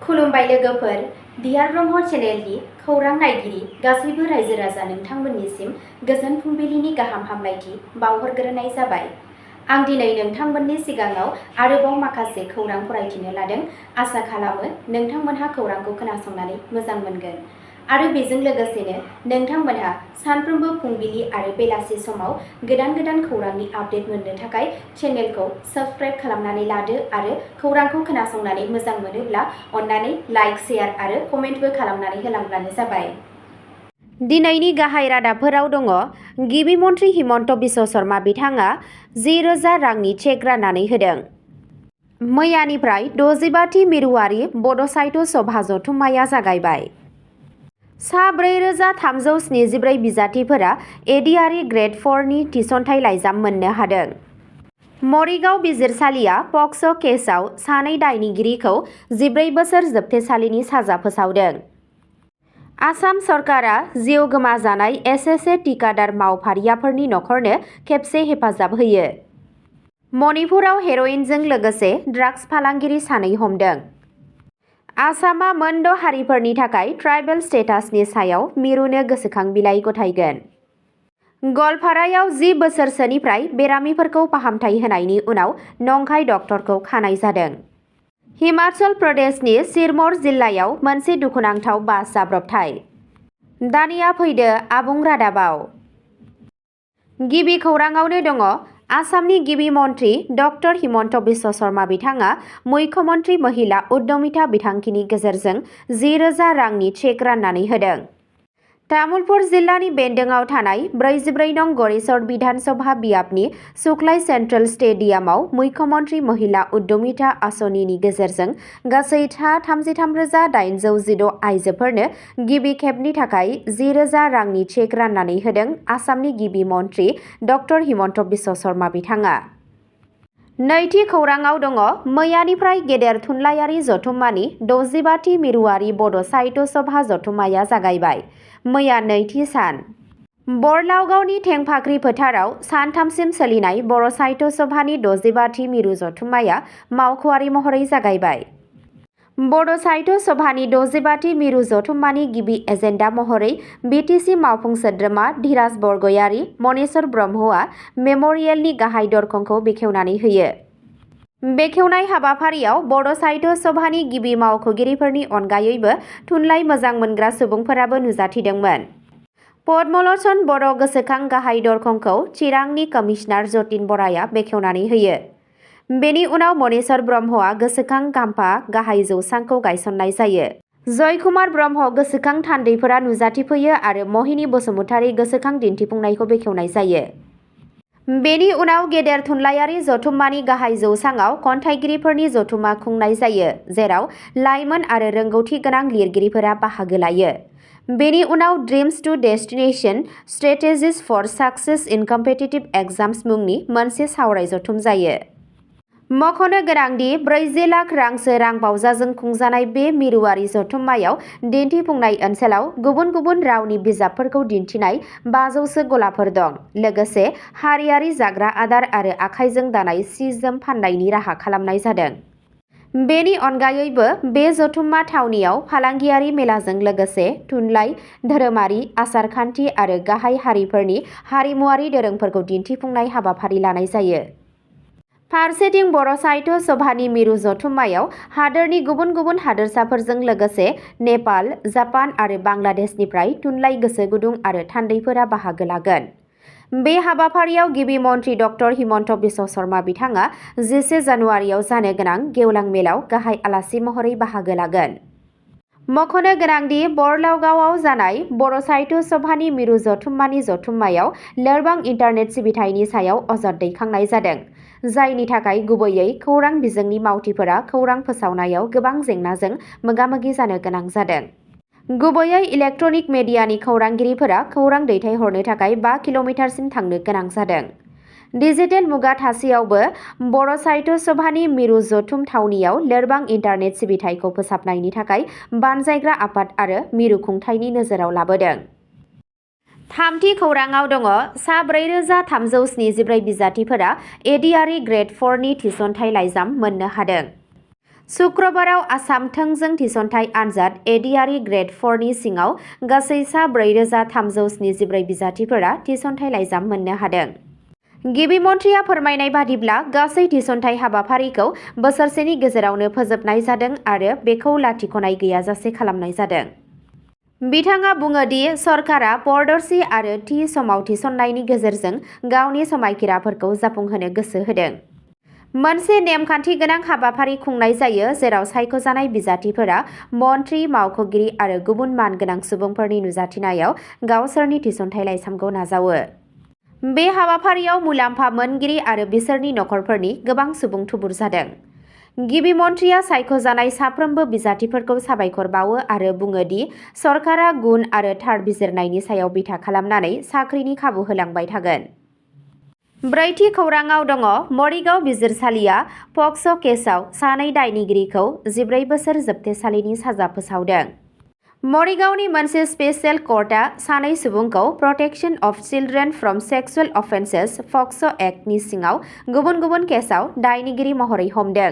खुलुमबाय लोगोफोर, बिहार ब्रह्म चेनेलनि खौरां नायगिरि गासैबो रायजो राजा नोंथांमोननिसिम गोजोन फुंबिलिनि गाहाम हामलायथि बावहरग्रोनाय जाबाय। आं दिनै नोंथांमोननि सिगाङाव आरोबाव माखासे खौरां फरायथिनो लादों। आसा खालामो नोंथांमोनहा खौरांखौ खोनासंनानै मोजां मोनगोन आरो बेजों लोगोसेनो नोंथांमोनहा सानफ्रोमबो फुंबिलि आरो बेलासि समाव गोदान खौरांनि आपडेट मोननो थाखाय चेनेलखौ साबस्क्राइब खालामनानै लादो आरो खौरांखौ खोनासंनानै मोजां मोनोब्ला अन्नानै लाइक, शेयार आरो कमेन्टबो खालामनानै होलांब्लानो जाबाय। दिनैनि गाहाय रादाबफोराव दङ। गिबि मन्थ्रि हिमन्त बिश्व शर्मा बिथाङा 10,000 रांनि चेक राननानै होदों। मैयानिफ्राय 65थि मिरुआरि बड' साहित्य सभा जथुम्माया जागायबाय। सा 4,374 बिजाथिफोरा एडिआरि ग्रेड 4 नि थिसनथाइ लाइजाम मोननो हादों। मरिगाव बिजिरसालिया पक्स' केसआव सानै दायनिगिरिखौ 14 बोसोर जोबथेसालिनि साजा फोसावदों। आसाम सरकारा जिउ गोमाजानाय एसएसए टिकादार मावफारियाफोरनि नखरनो खेबसे हेफाजाब होयो। मणिपुराव हेर'इनजों लोगोसे ड्राग्स फालांगिरि सानै हमदों। आसामा मोनद' हारिफोरनि थाखाय ट्राइबेल स्टेटासनि सायाव मिरुनो गोसोखां बिलाइ गथायगोन। गवालपारायाव 10 बोसोरसोनिफ्राय बेरामिफोरखौ फाहामथाय होनायनि उनाव नंखाय डक्टरखौ खानाय जादों। हिमाचल प्रदेशनि सिरमौर जिल्लायाव मोनसे दुखुनांथाव बास जाब्रबथाय। दानिया फैदो आबुं रादाबाव। गिबि खौराङावनो दङ। आसामनि गिबि मन्थ्रि डक्टर हिमन्त बिश्व शर्मा बिथाङा मुख्यमन्त्री महिला उद्यमिता बिथांखिनि गेजेरजों 10,000 रांनि चेक राननानै होदों। तामुलपुर जिल्लानि बेन्दोंआव थानाय 44 नं गरेस्वर बिधान सभा बियाबनि सुक्लाय सेन्ट्रेल स्टेडियामाव मुख्यमन्त्री महिला उद्यमिता आसनिनि गेजेरजों गासै 33,816 आइजोफोरनो गिबि खेबनि थाखाय 10,000 रांनि चेक राननानै होदों आसामनि गिबि मन्थ्रि डक्टर हिमन्त बिश्व शर्मा बिथाङा। नैथि खौराङाव दङ। मैयानिफ्राय गेदेर थुनलाइयारि जथुम्मानि 65थि मिरुआरि बड' साहित्य सभा जथुम्माया जागायबाय। मैया नैथि सान। बरलावगावनि थेंफाख्रि फोथाराव सानथामसिम सोलिनाय बर' साहित्य सभानि 65थि मिरु जथुम्माया मावख'आरि महरै जागायबाय। बड' साहित्य सभानि 65थि मिरु जथुम्मानि गिबि एजेन्डा महरै BTC मावफुं सोद्रोमा धीराज बरगयारी मनेश्वर ब्रह्मआ मेम'रियेलनि गाहाय दरखंखौ बेखेवनानै होयो। बेखेवनाय हाबाफारियाव बड' साहित्य सभानि गिबि मावख'गिरिफोरनि अनगायैबो थुनलाइ मोजां मोनग्रा सुबुंफोराबो नुजाथिदोंमोन। पद्मल'चन बर' गोसोखां गाहाय दरखंखौ चिरांनि कमिसनार जतिन बराया बेखेवनानै होयो। बेनि उनाव मनेश्वर ब्रह्मआ गोसोखां गाम्फा गाहाय जौसांखौ गायसननाय जायो। जयकुमार ब्रह्म गोसोखां थान्दैफोरा नुजाथिफैयो आरो महिनी बसुमतारी गोसोखां दिन्थिफुंनायखौ बेखेवनाय जायो। बेनि उनाव गेदेर थुनलाइयारि जथुम्मानि गाहाय जौसाङाव खन्थाइगिरिफोरनि जथुम्मा खुंनाय जायो, जेराव लाइमोन आरो रोंगौथि गोनां लिरगिरिफोरा बाहागो लायो। बेनि उनाव dreams to destination strategies for success in competitive exams मुंनि मोनसे सावराय जथुम जायो। मख'नो गोनांदि 40 लाख रांसो रां बावजाजों खुंजानाय बे मिरुआरि जथुम्मायाव दिन्थिफुंनाय ओनसोलाव गुबुन रावनि बिजाबफोरखौ दिन्थिनाय 500सो गलाफोर दं। लोगोसे हारियारि जाग्रा आदार आरो आखाइजों दानाय सि-जोम फान्नायनि राहा खालामनाय जादों। बेनि अनगायैबो बे जथुम्मा थावनियाव फालांगियारि मेलाजों लोगोसे थुनलाइ, धोरोमारि, आसार-खान्थि आरो गाहाय हारिफोरनि हारिमुआरि दोरोंफोरखौ दिन्थिफुंनाय हाबाफारि लानाय जायो। फारसेथिं बर' साहित्य सभानि मिरु जथुम्मायाव हादोरनि गुबुन हादोरसाफोरजों लोगोसे नेपाल, जापान आरो बांलादेशनिफ्राय थुनलाइ गोसो गुदुं आरो थान्दैफोरा बाहागो लागोन। बे हाबाफारियाव गिबि मन्थ्रि डक्टर हिमन्त बिश्व शर्मा बिथाङा 10 जानुवारियाव जानो गोनां गेवलां मेलाव गाहाय आलासि महरै बाहागो लागोन। मख'नो गोनांदि बरलावगावआव जानाय बर' साहित्य सभानि मिरु जथुम्मानि जथुम्मायाव लोरबां इन्टारनेट सिबिथायनि सायाव अजद दैखांनाय जादों, जायनि थाखाय गुबैयै खौरां बिजोंनि मावथिफोरा खौरां फोसावनायाव गोबां जेंनाजों मोगा-मोगि जानो गोनां जादों। गुबैयै इलेक्ट्रनिक मिडियानि खौरांगिरिफोरा खौरां दैथायहरनो थाखाय 5 किल'मिटारसिम थांनो गोनां जादों। डिजिटेल मुगा थासेयावबो बर' साहित्य सभानि मिरु जथुम थावनियाव लोरबां इन्टारनेट सिबिथायखौ फोसाबनायनि थाखाय बानजायग्रा आफाद आरो मिरु खुंथायनि नोजोराव लाबोदों। थामथि खौराङाव दङ। सा 4,374 बिजाथिफोरा एडिआरि ग्रेड 4 नि थिसनथाइ लाइजाम मोननो हादों। शुक्रबाराव आसाम थोंजों थिसनथाइ आनजाद एडिआरि ग्रेड 4 नि सिङाव गासै सा 4374 बिजाथिफोरा थिसनथाइ लाइजाम मोननो हादों। गिबि मन्थ्रिया फोरमायनाय बादिब्ला गासै थिसनथाइ हाबाफारिखौ बोसोरसेनि गेजेरावनो फोजोबनाय जादों आरो बेखौ लाथिख'नाय गैयाजासे खालामनाय जादों। बिथाङा बुङो दि सरकारा पारदर्शी आरो थि समाव थिसननायनि गेजेरजों गावनि समायखिराफोरखौ जाफुंहोनो गोसो होदों। मोनसे नेमखान्थि गोनां हाबाफारि खुंनाय जायो जेराव सायख'जानाय बिजाथिफोरा मन्थ्रि, मावख'गिरि आरो गुबुन मानगोनां सुबुंफोरनि नुजाथिनायाव गावसोरनि थिसनथाइ लाइजामखौ नाजावो। बे हाबाफारियाव मुलाम्फा मोनगिरि आरो बिसोरनि नखरफोरनि गोबां सुबुं थुबुर जादों। गिबि मन्थ्रिया सायख'जानाय साफ्रोमबो बिजाथिफोरखौ साबायखर बावो आरो बुङो दि सरकारा गुन आरो थार बिजिरनायनि सायाव बिथा खालामनानै साख्रिनि खाबु होलांबाय थागोन। ब्रैथि खौराङाव दङ मरिगाव बिजिरसालिया पक्स' केसआव सानै दायनिगिरिखौ 14 बोसोर जोबथेसालिनि साजा फोसावदों। मरिगावनि मोनसे स्पेशेल कर्टआ सानै सुबुंखौ protection of children from sexual offences POCSO' एक्टनि सिङाव गुबुन गुबुन केसआव दायनिगिरि महरै हमदों।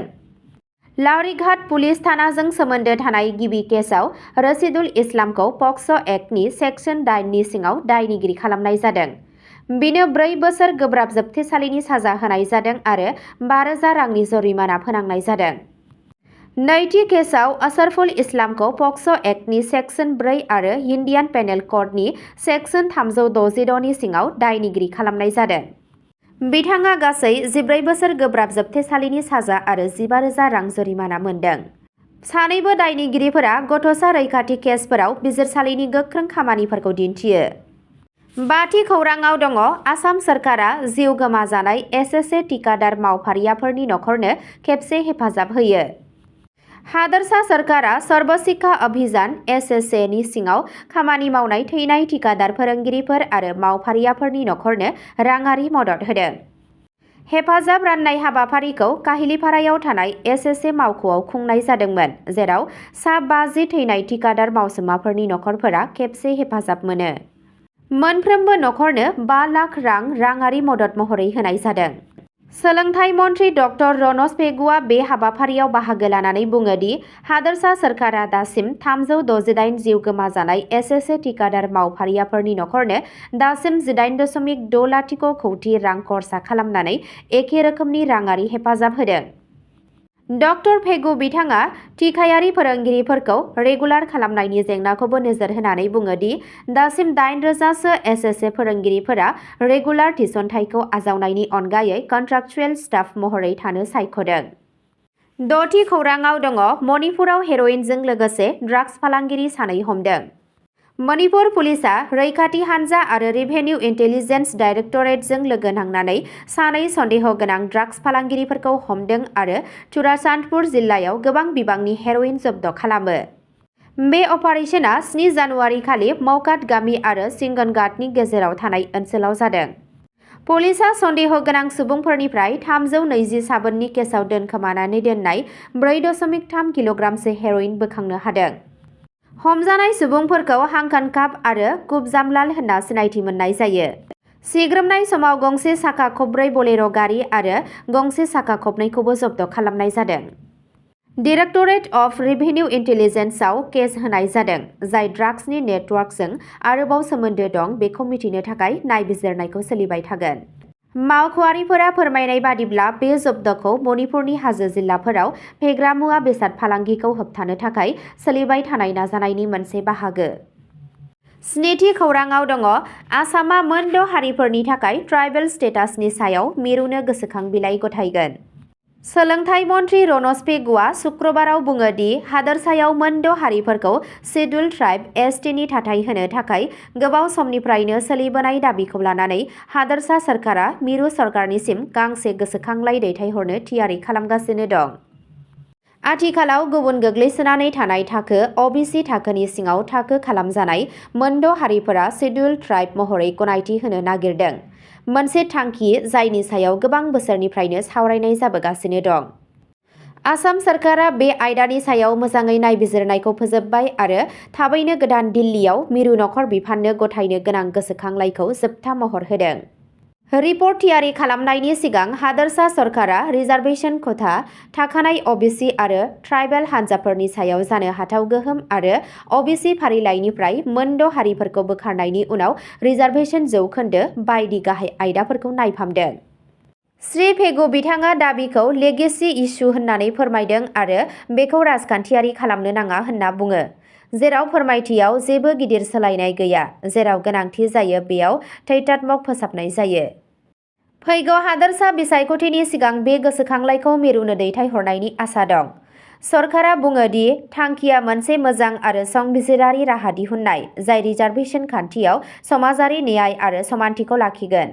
लावरिघाट पुलिस थानाजों सोमोन्दो थानाय गिबि केसआव रसिदुल इस्लामखौ पक्स' एक्टनि सेक्सन 8 नि सिङाव दायनिगिरि खालामनाय जादों। बिनो 4 बोसोर गोब्राब जोबथेसालिनि साजा होनाय जादों आरो 5,000 रांनि जरिमाना फोनांनाय जादों। नैथि केसआव असरफुल इस्लामखौ पक्स' एक्टनि सेक्सन 4 आरो इन्डियान पेनेल क'डनि सेक्सन 366 नि सिङाव दायनिगिरि खालामनाय जादों। बिथाङा गासै 14 बोसोर गोब्राब जोबथेसालिनि साजा आरो 15,000 रां जरिमाना मोनदों। सानैबो दायनिगिरिफोरा गथ'सा रैखाथि केसफोराव बिजिरसालिनि गोख्रों खामानिफोरखौ दिन्थियो। बाथि खौराङाव दङ आसाम सरकारा जिउ गोमाजानाय एसएसए टिकादार मावफारियाफोरनि नखरनो खेबसे हेफाजाब होयो। हादोरसा सरकारा सर्व शिक्षा अभियान (एसएसए) नि सिङाव खामानि मावनाय थैनाय टिकादार फोरोंगिरिफोर आरो मावफारियाफोरनि नखरनो राङारि मदद होदों। हेफाजाब राननाय हाबाफारिखौ काहिलिपारायाव थानाय एसएसए मावख'आव खुंनाय जादोंमोन, जेराव सा 50 थैनाय टिकादार मावसोमाफोरनि नखरफोरा खेबसे हेफाजाब मोनो। मोनफ्रोमबो नखरनो 5 लाख रां राङारि मदद महरै होनाय जादों। सोलोंथाइ मन्थ्रि डक्टर रनज पेगुआ बे हाबाफारियाव बाहागो लानानै बुङो दि हादोरसा सरकारा दासिम 368 जिउ गोमाजानाय एसएसए टिकादार मावफारियाफोरनि नखरनो दासिम 18.60 कौटि रां खरसा खालामनानै एखे रोखोमनि राङारि हेफाजाब होदों। डक्टर पेगु बिथाङा टिकायारि फोरोंगिरिफोरखौ रेगुलार खालामनायनि जेंनाखौबो नोजोर होनानै बुङो दि दासिम 8,000 सो एसएसए फोरोंगिरिफोरा रेगुलार थिसनथाइखौ आजावनायनि अनगायै कन्ट्राक्चुएल स्टाफ महरै थानो सायख'दों। द'थि खौराङाव दङ मणिपुराव हेर'इनजों लोगोसे ड्राग्स फालांगिरि सानै हमदों। मणिपुर पुलिसआ रैखाथि हानजा आरो रेभिनिउ इन्टेलिजेन्स डाइरेक्टरेटजों लोगो नांनानै सानै सन्देह गोनां ड्राग्स फालांगिरिफोरखौ हमदों आरो चुराचान्दपुर जिल्लायाव गोबां बिबांनि हेर'इन जब्द खालामो। बे अपारेशना 7 जानुवारि खालि मौकाट गामि आरो सिंगनघाटनि गेजेराव थानाय ओनसोलाव जादों। पुलिसआ सन्देह गोनां सुबुंफोरनिफ्राय 320 साबोननि केसआव दोनखोमानानै दोननाय 4.3 किल'ग्रामसो हेर'इन बोखांनो हादों। हमजानाय सुबुंफोरखौ हांकानकाप आरो कुबजामलाल होनना सिनायथि मोननाय जायो। सिग्रोमनाय समाव गंसे साखा खबब्रै बलेर' गारि आरो गंसे साखा खबनैखौबो जब्द खालामनाय जादों। डाइरेक्टरेट अफ रेभिनिउ इन्टेलिजेन्सआव केस होनाय जादों, जाय ड्राग्सनि नेटवर्कजों आरोबाव सोमोन्दो दं बेखौ मिथिनो थाखाय नायबिजिरनायखौ सोलिबाय थागोन। मावख'आरिफोरा फोरमायनाय बादिब्ला बे जब्दखौ मणिपुरनि हाजो जिल्लाफोराव फेग्रा मुवा बेसाद फालांगिखौ होबथानो थाखाय सोलिबाय थानाय नाजानायनि मोनसे बाहागो। स्निथि खौराङाव दङ आसामआ मोन 6 हारिफोरनि थाखाय ट्राइबेल स्टेटासनि सायाव मिरुनो गोसोखां बिलाइ गथायगोन। सोलोंथाइ मन्थ्रि रनज पेगुआ शुक्रबाराव बुङो दि हादोरसायाव मोन 6 हारिफोरखौ शिड्युल्ड ट्राइब (एसटि) थाथाय होनो थाखाय गोबाव समनिफ्रायनो सोलिबोनाय दाबिखौ लानानै हादोरसा सरकारा मिरु सरकारनिसिम गांसे गोसोखांलाइ दैथायहरनो थियारि खालामगासिनो दं। आथिखालाव गुबुन गोग्लैसोनानै थानाय थाखो (अबिसि) थाखोनि सिङाव थाखो खालामजानाय मोन 6 हारिफोरा शिड्युल्ड ट्राइब महरै गनायथि होनो नागिरदों, मोनसे थांखि जायनि सायाव गोबां बोसोरनिफ्रायनो सावरायनाय जाबोगासिनो दं। आसाम सरकारा बे आयदानि सायाव मोजाङै नायबिजिरनायखौ फोजोबबाय आरो थाबैनो गोदान दिल्लीयाव मिरु नखर बिफाननो गथायनो गोनां गोसोखांलाइखौ जोबथा महर होदों। रिपर्ट थियारि खालामनायनि सिगां हादोरसा सरकारा रिजार्भेशन खथा थाखानाय अबिसि आरो ट्राइबेल हान्जाफोरनि सायाव जानो हाथाव गोहोम आरो अबिसि फारिलाइनिफ्राय मोनद' हारिफोरखौ बोखारनायनि उनाव रिजार्भेशन जौखोन्दो बायदि गाहाय आयदाफोरखौ नायफामदों। श्री फेगु बिथाङा दाबिखौ लेगेसि इस्यु होननानै फोरमायदों आरो बेखौ राजखान्थियारि खालामनो नाङा होनना बुङो, जेराव फोरमायथियाव जेबो गिदिर सोलायनाय गैया, जेराव गोनांथि जायो बेयाव धैर्यात्मक फोसाबनाय जायो। फैगौ हादोरसा बिसायख'थिनि सिगां बे गोसोखांलाइखौ मिरुनो दैथायहरनायनि आसा दं। सरकारा बुङो दि थांखिया मोनसे मोजां आरो संबिजिरारि राहा दिहुन्नाय, जाय रिजार्भेशन खान्थियाव समाजारि न्याय आरो समानथिखौ लाखिगोन।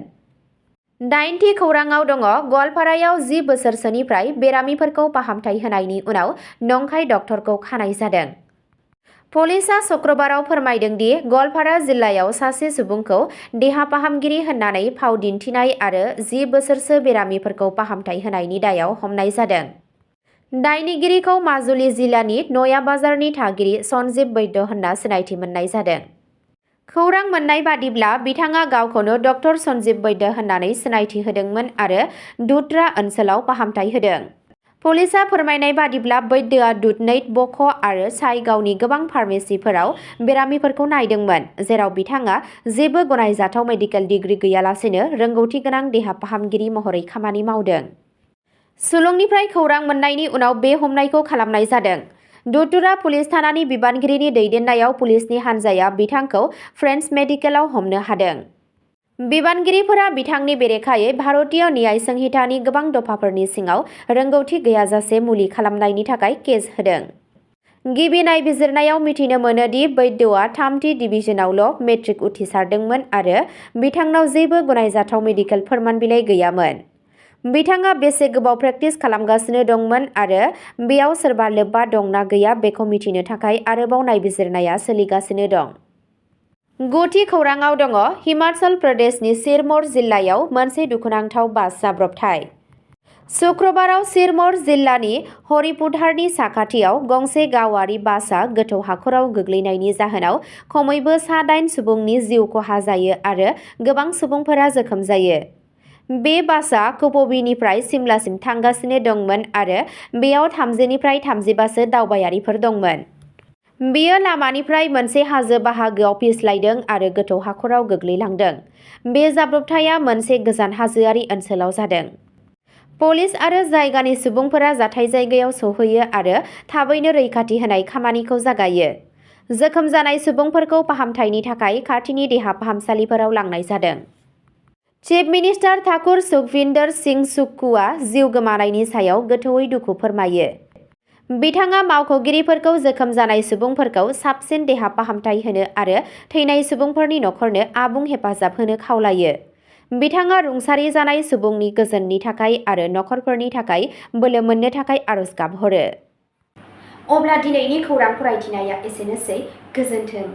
8थि खौराङाव दङ गवालपारायाव 10 बोसोरसोनिफ्राय बेरामिफोरखौ फाहामथाय होनायनि उनाव नंखाय डक्टरखौ खानाय जादों। पुलिसआ शुक्रबाराव फोरमायदों दि गवालपारा जिल्लायाव सासे सुबुंखौ देहा फाहामगिरि होननानै फाव दिन्थिनाय आरो 10 बोसोरसो बेरामिफोरखौ फाहामथाय होनायनि दायाव हमनाय जादों। दायनिगिरिखौ माजुलि जिल्लानि नया बाजारनि थागिरि सन्जीब वैद्य होनना सिनायथि मोननाय जादों। खौरां मोन्नाय बादिब्ला बिथाङा गावखौनो डक्टर सन्जीब वैद्य होननानै सिनायथि होदोंमोन आरो दुधरा ओनसोलाव फाहामथाय होदों। पुलिसआ फोरमायनाय बादिब्ला वैद्यआ दुधनैत, बक' आरो साइगावनि गोबां फार्मेसीफोराव बेरामिफोरखौ नायदोंमोन, जेराव बिथाङा जेबो गनायजाथाव मेडिकेल डिग्री गैयालासेनो रोंगौथि गोनां देहा फाहामगिरि महरै खामानि मावदों। सुलुंनिफ्राय खौरां मोन्नायनि उनाव बे हमनायखौ खालामनाय जादों। दुधरा पुलिस थानानि बिबानगिरिनि दैदेननायाव पुलिसनि हान्जाया बिथांखौ फ्रेन्स मेडिकेलाव हमनो हादों। बिबानगिरिफोरा बिथांनि बेरेखायै भारतीय न्याय संहितानि गोबां दफाफोरनि सिङाव रोंगौथि गैयाजासे मुलि खालामनायनि थाखाय केस होदों। गिबि नायबिजिरनायाव मिथिनो मोनो दि वैद्यआ 3थि डिभिजनावल' मेट्रिक उथ्रिसारदोंमोन आरो बिथांनाव जेबो गनायजाथाव मेडिकेल फोरमान बिलाइ गैयामोन। बिथाङा बेसे गोबाव प्रेक्टिस खालामगासिनो दंमोन आरो बेयाव सोरबा लोब्बा दं ना गैया बेखौ मिथिनो थाखाय आरोबाव नायबिजिरनाया सोलिगासिनो दं। 9थि खौराङाव दङ हिमाचल प्रदेशनि सिरमौर जिल्लायाव मोनसे दुखुनांथाव बास जाब्रबथाय। शुक्रबाराव सिरमौर जिल्लानि हरिपुरहारनि साखाथियाव गंसे गावारि बासआ गोथौ हाखराव गोग्लैनायनि जाहोनाव खमैबो सा 8 सुबुंनि जिउ खहा जायो आरो गोबां सुबुंफोरा जोखोम जायो। बे बासआ कुपवीनिफ्राय सिमलासिम थांगासिनो दंमोन आरो बेयाव 30निफ्राय 35सो दावबायारिफोर दंमोन। बेयो लामानिफ्राय मोनसे हाजो बाहागोआव फिसलायदों आरो गोथौ हाखराव गोग्लैलांदों। बे जाब्रबथाया मोनसे गोजान हाजोआरि ओनसोलाव जादों। पुलिस आरो जायगानि सुबुंफोरा जाथाय जायगायाव सौहैयो आरो थाबैनो रैखाथि होनाय खामानिखौ जागायो। जोखोम जानाय सुबुंफोरखौ फाहामथायनि थाखाय खाथिनि देहा फाहामसालिफोराव लांनाय जादों। चिफ मिनिस्टार ठाकुर सुखविन्दर सिंह सुक्कुआ जिउ गोमानायनि सायाव गोथौयै दुखु फोरमायो। बिथाङा मावख'गिरिफोरखौ जोखोम जानाय सुबुंफोरखौ साबसिन देहा फाहामथाय होनो आरो थैनाय सुबुंफोरनि नखरनो आबुं हेफाजाब होनो खावलायो। बिथाङा रुंसारि जानाय सुबुंनि गोजोननि थाखाय आरो नखरफोरनि थाखाय बोलो मोननो थाखाय आरज गाबहरो। अब्ला दिनैनि खौरां फरायथिनाया एसेनोसै। गोजोन्थों।